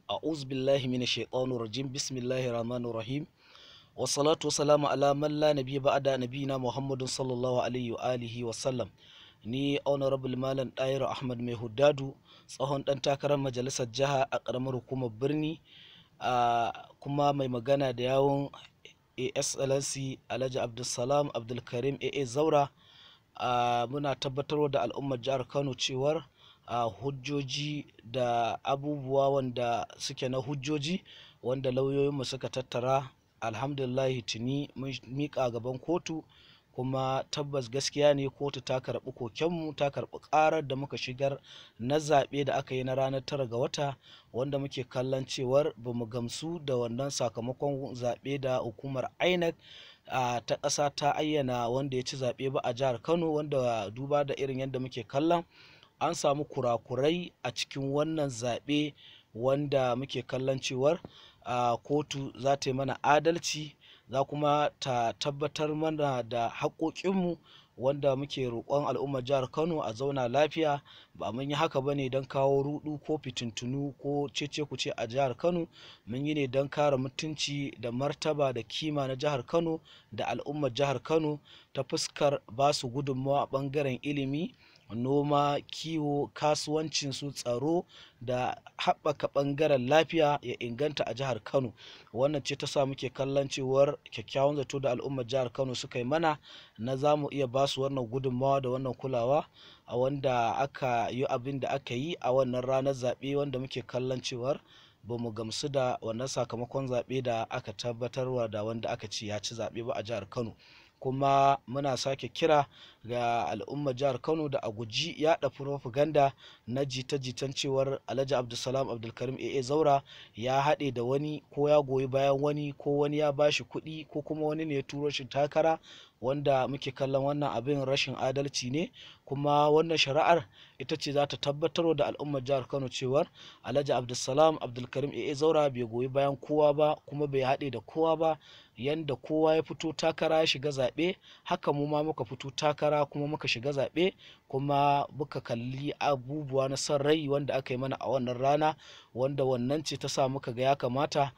A'udhu billahi minash shaitanir rajim. Bismillahir rahmanir rahim. Wassalatu wassalamu ala man la nabiyya ba'da nabiyina Muhammadun sallallahu alaihi wa alihi wa sallam. Ni Honorable Malam Dahiru Ahmad Mai Huddadu, tsohon dan takarar majalisar jiha a karamar hukumar birni, kuma mai magana da yawun Excellency Alhaji Abdulsalam Abdulkarim AA Zaura. Muna tabbatarwa da al'ummar jihar Kano cewar hujjoji da abubuwa wanda suke na hujjoji wanda lauyoyinmu suka tattara, alhamdulillahi, tuni mun miƙa gaban kotu, kuma tabbas gaskiya ne kotu ta karɓi kokenmu, ta karɓi ƙarar da muka shigar na zaɓe da aka yi na ranar 9 ga wata, wanda muke kallon cewar ba mu gamsu da wannan sakamakon zaɓe da hukumar INEC ta ƙasa ta ayyana wanda ya ci zaɓe ba a jihar Kano, wanda duba da irin yadda muke kallon an samu kurakurai a cikin wannan zaɓe, wanda muke kallon cewar kotu za ta yi mana adalci, za kuma ta tabbatar mana da haƙoƙinmu, wanda muke roƙon al'ummar jihar Kano a zauna lafiya. Ba mun yi haka bane don kawo rudu ko fitintunu ko cece kuce a jihar Kano. Mun yi ne don kare mutunci da martaba da kima na jihar Kano da al'ummar jihar Kano ta fuskar ba su gudunmawa a ɓangaren ilimi, noma, kiwo, kasuwancinsu, tsaro da haɓaka ɓangaren lafiya ya inganta a jihar Kano. Wannan ce ta sa muke kallon cewar kyakkyawan zato da al'ummar jihar Kano suka yi mana na za mu iya ba su wannan gudunmawa da wannan kulawa a wanda aka yi abin da aka yi a wannan ranar zaɓe, wanda muke kallon cewar ba mu gamsu da wannan sakamakon zaɓe da aka tabbatarwa da wanda aka ce ya ci zaɓe ba a jihar Kano. Kuma muna sake kira ga al'ummar jihar Kano da a guji yaɗa propaganda na jita-jitan cewar Alhaji Abdulsalam Abdulkarim AA Zaura ya haɗe da wani, ko ya goyi bayan wani, ko wani ya bashi kuɗi, ko kuma wani ne ya turo shi takara, wanda muke kallon wannan abin rashin adalci ne. Kuma wannan shari'ar ita ce za ta tabbatar da al'ummar jihar Kano cewar Alhaji Abdulsalam Abdulkarim AA Zaura bai goyi bayan kowa ba, kuma bai haɗe da kowa ba. Yanda kowa ya fito takara ya shiga zaɓe, haka mu ma muka fito takara kuma muka shiga zaɓe, kuma muka kalli abubuwa na son rai wanda aka yi mana a wannan rana, wanda wannan ce ta sa muka ga ya kamata